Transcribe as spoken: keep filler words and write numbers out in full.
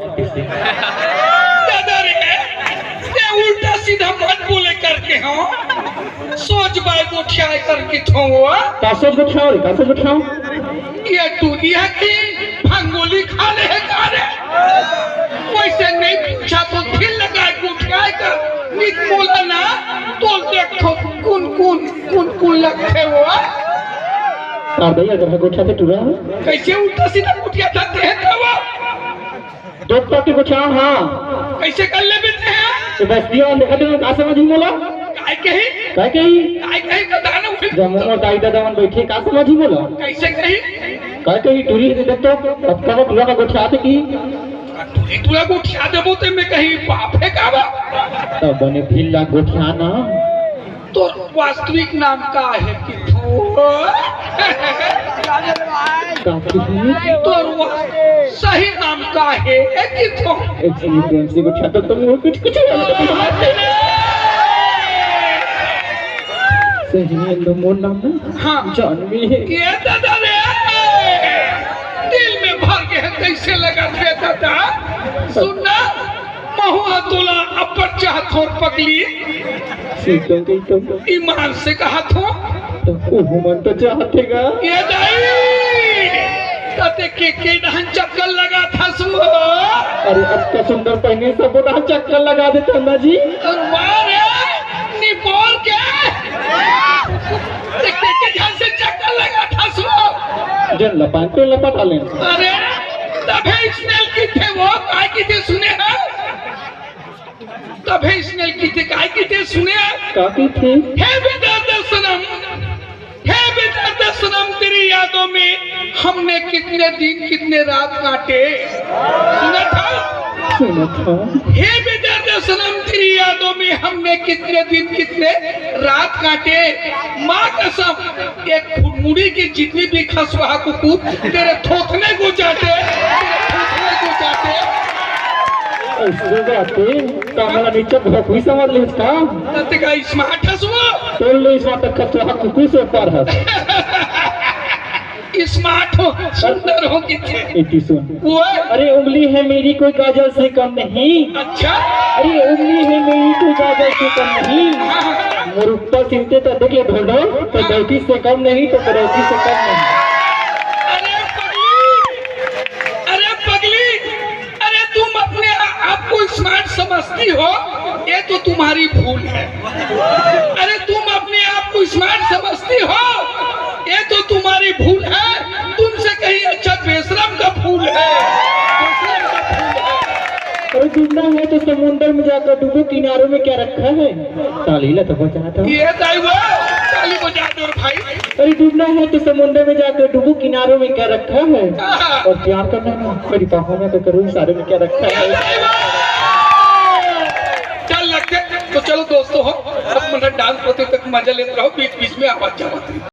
दादा रे, ये उल्टा सीधा मत बोले करके, हाँ। सोच बाय गोठियाए करके थो वो। का सोच गोठियाओ रे, का सोच गोठियाओ? ये टूरी हे कि भंगोली खा ले हे का रे? वैसे नहीं पूछा तो फिर लगा गोठियाए कर नित बोला ना, तो देखो कुन कुन कुन कुन लगथे वो। का भैया, अगर गोठियाथे टूरा हो? कैसे उल्टा सीधा गोठियाथे वो? दो पाके गोठियाओ, हाँ। कैसे कर ले बेटे हैं? तो बस दिया, देखा दे, का समझ ही मोला? काय कही? काय कही? काय कही, बता ना मुझे। जब मोर दाई ददा मन बैठे, का समझ ही मोला? कैसे कही? काय कही, टूरी हे देख तो, अब कब टूरा का गोठियाथे कि? टूरी टूरा गोठिया देबो ते मैं कही, बाप हे का बा? तब बने फिर ला गोठिया ना। तोर वास्तविक नाम का हे किथो? का किथो? तोर वा-, सही नाम का हे किथो? एक सेकंड, प्रेम से गोठिया तो तुम कुछ, कुछ सही है, तो मोर नाम ना हाँ। जानवी हे। ये दादा रे, दिल में भर के हे, कैसे लगा थे दादा? सुन ना, महू ह तोला अब्बड़ चाहत हों पगली। सीतम कहितम। ईमान से कहत हों। त उहू मन तो चाहथे गा। ये दाई, त तें के के डहन चक्कर लगाथस वो? अरे अतका सुंदर पहिने सबो डहन चक्कर लगा देथों ना जी। अउ वाह रे, निपोर के। तें के के डहन से चक्कर लगाथस वो? जेन ल पाएंव तेन ल पटा लेंव। अरे, तभे इसने किथे वो, काय किथे सुने हस? तभे इसने किथे, काय किथे सुने हस? का किथे? हे बेदर्द सनम, हे बेदर्द सनम, तेरी यादों में हमने कितने दिन, कितने रात काटे। सुना था? सुना था। हे बेदर्द सनम, तेरी यादों में हमने कितने दिन, कितने रात काटे। माँ कसम, एक फुटमुड़ी की जितनी भी खसवा कुकुर तेरे थोथने को चाटे, तेरे थोथने को चाटे। अइसे बात हे, का मोला नीचा भोकवी समझ लेस का? त तें का smart हस वो? तोर ले smart खसवा कुकुर से ऊपर हस। Smart हों, सुंदर हों किथे। एती सुन। वो अरे उंगली है मेरी कोई काजल से कम नहीं। अच्छा। अरे उंगली है मेरी कोई काजल से कम नहीं। हाँ, हाँ। मोर ऊपर सिमटे त देख ले ढोल ढोल, तो हाँ। दौती से कम नहीं, तो करौती से कम नहीं। अरे पगली, अरे पगली, अरे तुम अपने आप को smart समझती हो, ये तो तुम्हारी भूल है। अरे तुम अपने आप को smart समझती हो, ये तो तुम्हारी भूल है, तुमसे कहीं अच्छा बेशरम का फूल है, बेशरम का फूल है। अरे डूबना है तो समुंदर में जाकर डूबो, किनारों में क्या रखा है? ताली ला तो बजा दो। ये दाई वो, ताली बजा दो रे भाई। अरे डूबना है तो समुंदर में जाकर डूबो, किनारों में क्या रखा है? हाँ। और प्यार करना ना, मेरी बाहों में तो करूँ, इशारों में क्या रखा है? ये दाई वो। चल लगते, तो चलो दोस्तों हो, अब मतलब dance प्रतियोगिता का मजा लेते रहो, बीच बीच में आवाज जावत रही।